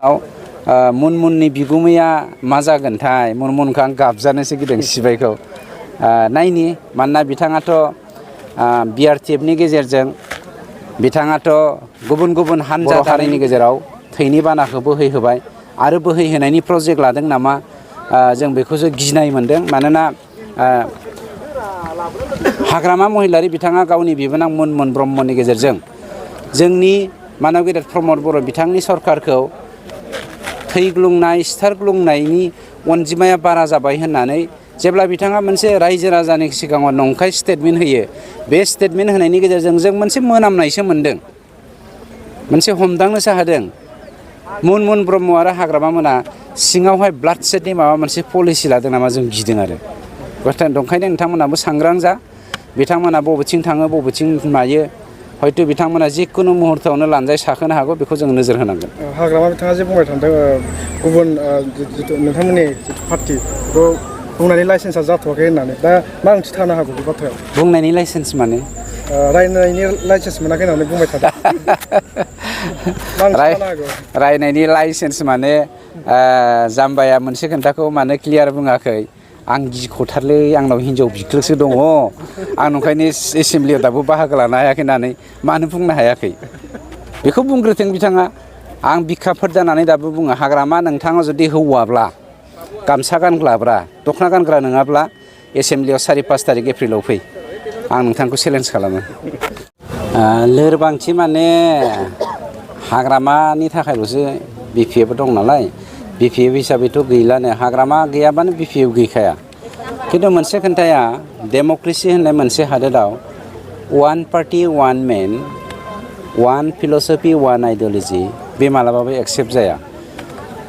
मुनमुननि बिगुमैया मा जागोनथाय मुनमुनखौ आं गाबजानोसो गिदों सिबायखौ नायनि मानोना बिथाङाथ' बिआरटिएफनि गेजेरजों बिथाङाथ' गुबुन गुबुन हानजा हारिनि गेजेराव थैनि बानाखौ बोहैहोबाय आरो बोहैहोनायनि प्रजेक्ट लादों नामा जों बेखौसो गिनाय मोनदों मानोना हाग्रामा महिलारि बिथाङा गावनि बिबोनां मुनमुन ब्रह्मनि गेजेरजों जोंनि मानव गेदेर प्रमद बर' बिथांनि सरकारखौ थैग्लुंनाय सिथारग्लुंनायनि अनजिमाया बारा जाबाय होननानै जेब्ला बिथाङा मोनसे रायजो राजानि सिगाङाव नंखाय स्टेटमेन्ट होयो बे स्टेटमेन्ट होनायनि गेजेरजों जों मोनसे मोनामनायसो मोनदों मोनसे हमदांनोसो हादों मुनमुन ब्रह्म आरो हाग्रामा मोना सिङावहाय ब्लाड सेटनि माबा मोनसे पलिसि लादों नामा जों गिदों आरो ओंखायनो नोंथांमोनाबो सांग्रां जा बिथांमोना बबेथिं थाङो बबेथिं मायो हयथ' बिथांमोना जिखुनु मुहुर्तआवनो लानजाय साखोनो हागौ बेखौ जों नोजोर होनांगोन। हाग्रामा बिथाङा जे बुंबाय थादों गुबुन नोंथांमोननि जिथु पार्टि बेखौ बुंनायनि लाइसेन्सआ जाथ'वाखै होननानै दा मा ओंथि थानो हागौ बे बाथ्रायाव? बुंनायनि लाइसेन्स माने रायनायनि लाइसेन्स मोनाखै होननानै बुंबाय थादों। रायनायनि लाइसेन्स माने जाम्बाया मोनसे खोन्थाखौ मानो क्लियार बुङाखै आं गिख'थारलै आंनाव हिनजाव बिख्लोसो दङ आं ओंखायनो एसेमब्लियाव दाबो बाहागो लानो हायाखै होननानै मानो बुंनो हायाखै बेखौ बुंग्रोथों बिथाङा आं बिखाफोर जानानै दाबो बुङो हाग्रामा नोंथाङा जुदि हौवाब्ला गामसा गानग्राब्रा दख'ना गानग्रा नङाब्ला एसेमब्लियाव 4-5 थारिख एप्रिलाव फै आं नोंथांखौ चेलेन्ज खालामो लोरबांथि माने हाग्रामानि थाखायल'सो बिपिएफ दं नालाय बिपिएफ हिसाबैथ' गैलानो हाग्रामा गैयाबानो बिपिएफ गैखाया खिन्थु मोनसे खोन्थाया डेम'क्रेसि होननाय मोनसे हादोराव वान पार्टि वान मेन वान फिल'सफि वान आइडिय'लजि बे मालाबाबो एक्सेप्ट जाया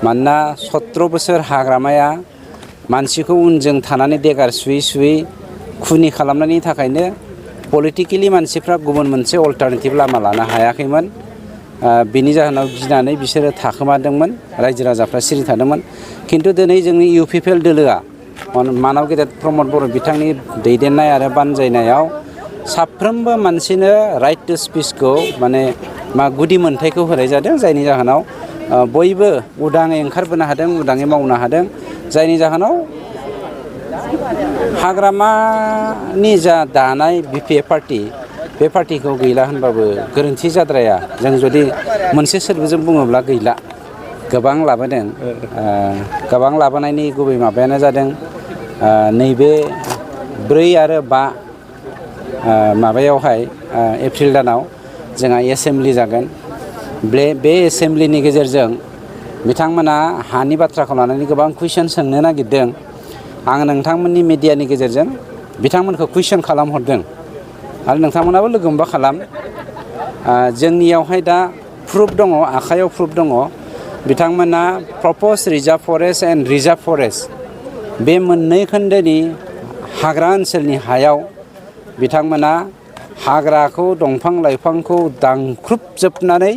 मानोना 17 बोसोर हाग्रामाया मानसिखौ उनजों थानानै देगार सुयै सुयै खुनि खालामनायनि थाखायनो पलिटिकेलि मानसिफ्रा गुबुन मोनसे अल्टारनेटिभ लामा लानो हायाखैमोन बिनि जाहोनाव गिनानै बिसोरो थाखोमादोंमोन रायजो राजाफ्रा सिरि थादोंमोन खिन्थु दिनै जोंनि इउपिपिएल दोलोआ मानव गेदेर प्रमद बर' बिथांनि दैदेननाय आरो बानजायनायाव साफ्रोमबो मानसिनो राइट टु स्पिचखौ माने गुदि मोन्थायखौ होनाय जादों जायनि जाहोनाव बयबो उदाङै ओंखारबोनो हादों उदाङै मावनो हादों जायनि जाहोनाव हाग्रामानि जा दानाय बिपिएफ पार्टि बे पार्टिखौ गैला होनबाबो गोरोन्थि जाद्राया जों जुदि मोनसे सोदोबजों बुङोब्ला गैला गोबां लाबोदों गोबां लाबोनायनि गुबै माबायानो जादों नैबे 4 आरो 5 माबायावहाय एप्रिल दानाव जोंहा एसेमब्लि जागोन बे एसेमब्लिनि गेजेरजों बिथांमोना हानि बाथ्राखौ लानानै गोबां कुइसन सोंनो नागिरदों आं नोंथांमोननि मिडियानि गेजेरजों बिथांमोनखौ कुइसन खालामहरदों आरो नोंथांमोनाबो लोगो हमबा खालाम जोंनियावहाय दा प्रुफ दङ आखायाव प्रुफ दङ बिथांमोना propose reserve forest and reserve forest बे मोननै खोन्दोनि हाग्रा ओनसोलनि हायाव बिथांमोना हाग्राखौ दंफां लाइफांखौ दानख्रुबजोबनानै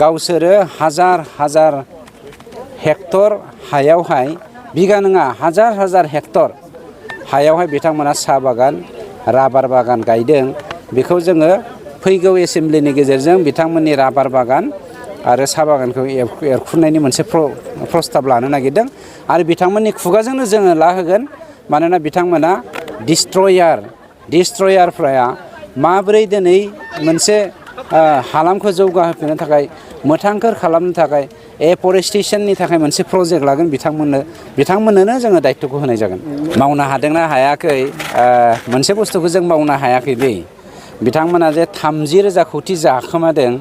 गावसोरो हाजार हेक्टर हायावहाय बिगा नङा हाजार हेक्टर हायावहाय बिथांमोना साहा बागान राबार बागान गायदों बेखौ जोङो फैगौ एसेमब्लिनि गेजेरजों बिथांमोननि राबार बागान आरो साहा बागानखौ एरखुनायनि मोनसे प्रस्ताब लानो नागिरदों आरो बिथांमोननि खुगाजोंनो जोङो लाहोगोन मानोना बिथांमोना डिस्ट्रयारफ्रा माबोरै दिनै मोनसे हालामखौ जौगाहोफिननो थाखाय मोथांखोर खालामनो थाखाय एफरेस्टेसननि थाखाय मोनसे प्रजेक्ट लागोन बिथांमोननोनो जोङो दायित्वखौ होनाय जागोन मावनो हादोंना हायाखै मोनसे बुस्थुखौ जों मावनो हायाखै दै बिथांमोना जे 30,000 कौटि जाखोमादों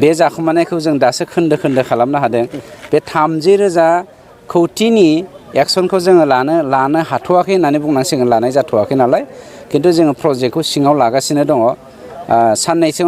बे जाखोमानायखौ जों दासो खोन्दो खालामनो हादों बे 30,000 कौटिनि एक्सनखौ जोङो लानो हाथ'वाखै होननानै बुंनांसिगोन लानाय जाथ'वाखै नालाय खिन्थु जोङो प्रजेक्टखौ सिङाव लागासिनो दङ साननैसो